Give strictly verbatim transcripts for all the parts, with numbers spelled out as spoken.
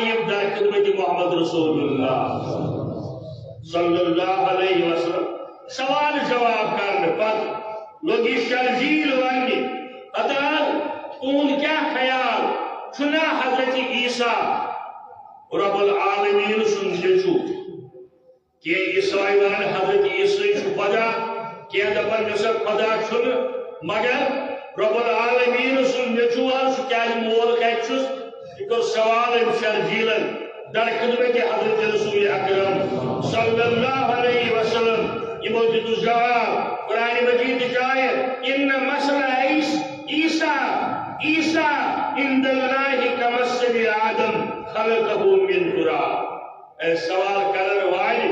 یِم در خدمت محمد رسول اللہ صلی اللہ علیہ وسلم۔ سوال جواب کرنہٕ پتہٕ لوٚگ یہِ شرجیل وننہِ، ہتا، تُہُنٛد کیٛاہ خیال؟ چھُنا حضرت عیسیٰ رب العالمین سُنٛد نیٚچوٗ؟ کینٛہہ عیسائی ونان حضرت عیسیٰ چھُ خدا، کینٛہہ دپان نہ سا خدا چھُنہٕ، مگر رب العالمین سُنٛد نیٚچوٗ حظ، سُہ کیٛازِ مول کتہِ چھُس؟ یہِ کوٚر سوال أمۍ شرجیلن در خدمت حضرت رسول اکرم صلی اللہ علیہ وسلم۔ یِمو دیُتُس جواب، قرآن مجید چہِ آیت، ان مثل عیس-، عیسیٰ، عیسیٰ عند اللہ کمثل آدم خلقہ من تراب۔ اے سوال کرن والہِ،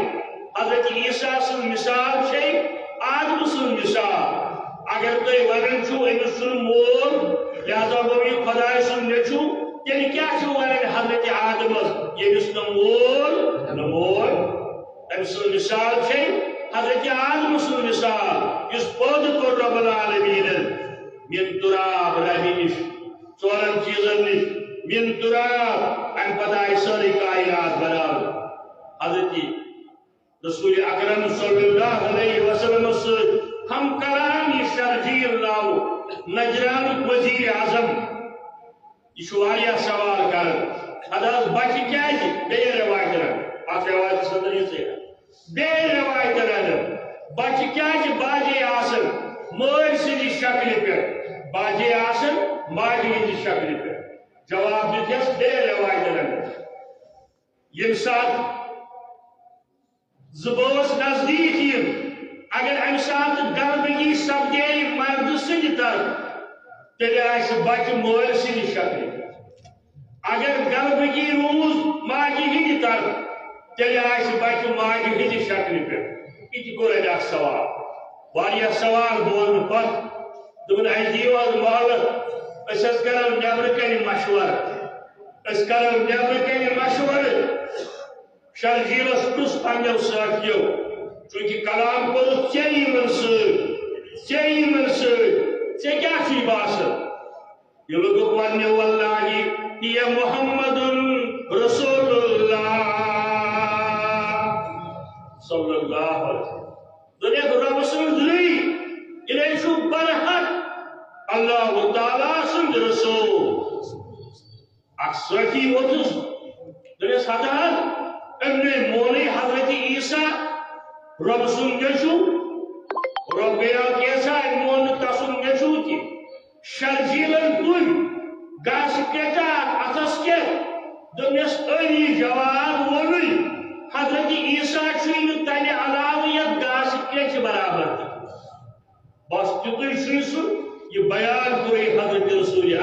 حضرت عیسیٰ سٕنٛز مثال چھے آدم سٕنٛز مثال۔ اگر تُہۍ ونان چھِو أمِس چھُنہٕ مول، لہذا گوٚو یہِ خدایہِ سُنٛد نیٚچوٗ، تیٚلہِ کیٛاہ چھِو ونان حضرت آدمس، ییٚمِس نہٕ مول، نہٕ مول؟ أمۍ سٕنٛز مثال چھے حضرت آدم سٕنٛز مثال، یُس پٲدٕ کوٚر رب العالمیٖنن من تراب، ربہِ نِش۔ ژورن چیٖزن نِش، من تراب، امہِ پتہٕ آیہِ سٲرٕے کائنات بناونہٕ۔ حضرت رسول اکرم صلی اللہ علیہ وسلم سۭتۍ ہم کلام یہِ شرجیل ناوُک نجرانُک وزیر اعظم، یہِ چھُ واریاہ سوال کران۔ اَدٕ حظ بچہِ کیازِ؟ بیٚیہِ روایتن، اتھ روایتس اندر یہِ ژےٚ بیٚیہِ روایتن اندر، بچہِ کیازِ باجے آسان مٲلۍ سٕنٛزِ شکلہِ پٮ۪ٹھ، باجے آسان ماجہِ ہٕنٛزِ شکلہِ پٮ۪ٹھ؟ جواب دیُت یس بیٚیہِ روایتن اندر، ییٚمہِ ساتہٕ زٕ بٲژ نزدیٖک یِن، اگر امہِ ساتہٕ غلبگی سپدے مردٕ سٕنٛدِ طرفہٕ، تیٚلہِ آسہِ بچہِ مٲلۍ سٕنٛدِ شکلہِ پٮ۪ٹھ۔ اگر غلبگی روٗز ماجہِ ہٕنٛدِ طرفہٕ، تیٚلہِ آسہِ بچہِ ماجہِ ہٕنٛدِ شکلہِ پٮ۪ٹھ۔ یہِ تہِ کوٚر اَتہِ اکھ سوال۔ واریاہ سوال بوزنہٕ پتہٕ دوٚپُن، "اَسہِ دِیِو حظ مۄہلت، أسۍ حظ کرو نٮ۪برٕ کنہِ مشورٕ، أسۍ کرو نٮ۪برٕ کنہِ مشورٕ۔" شرجیلس پرُژھ پننیو سٲتھیو، چونکہ کلام کوٚرُتھ ژےٚ یِمن سۭتۍ، ژےٚ یِمن سۭتۍ، ژےٚ کیٛاہ چھُے باسان؟ یہِ لوٚگُکھ وننہِ، "واللہ، یہ محمد رسول اللہ صلی اللہ علیہ وسلم۔" دوٚپُکھ، "رۄب سٕنٛز درٕے، یہِ نے چھُ برحق اللہ تعالیٰ سُنٛد رسول۔" اکھ سٲتھی ووتُس، دوٚپُس، "ہتا حظ، أمۍ نے مونُے حضرت عیسیٰ رۄب سُنٛد نیٚچوٗ، رۄب گٔیو کینٛژھا، أمۍ مون نہٕ تسُنٛد نیٚچوٗ تہِ۔" شرجیلن تُلۍ گاسہٕ پیٹا اتھس کٮ۪تھ، دوٚپنس، "أمی جواب ووٚنُے، حضرت عیسیٰ چھُے نہٕ تمہِ علاوٕ یتھ گاسہٕ پیٹہِ برابر تہِ۔" بس تیُتُے چھُے سُہ، یہِ بیان کوٚرُے حضرت رسول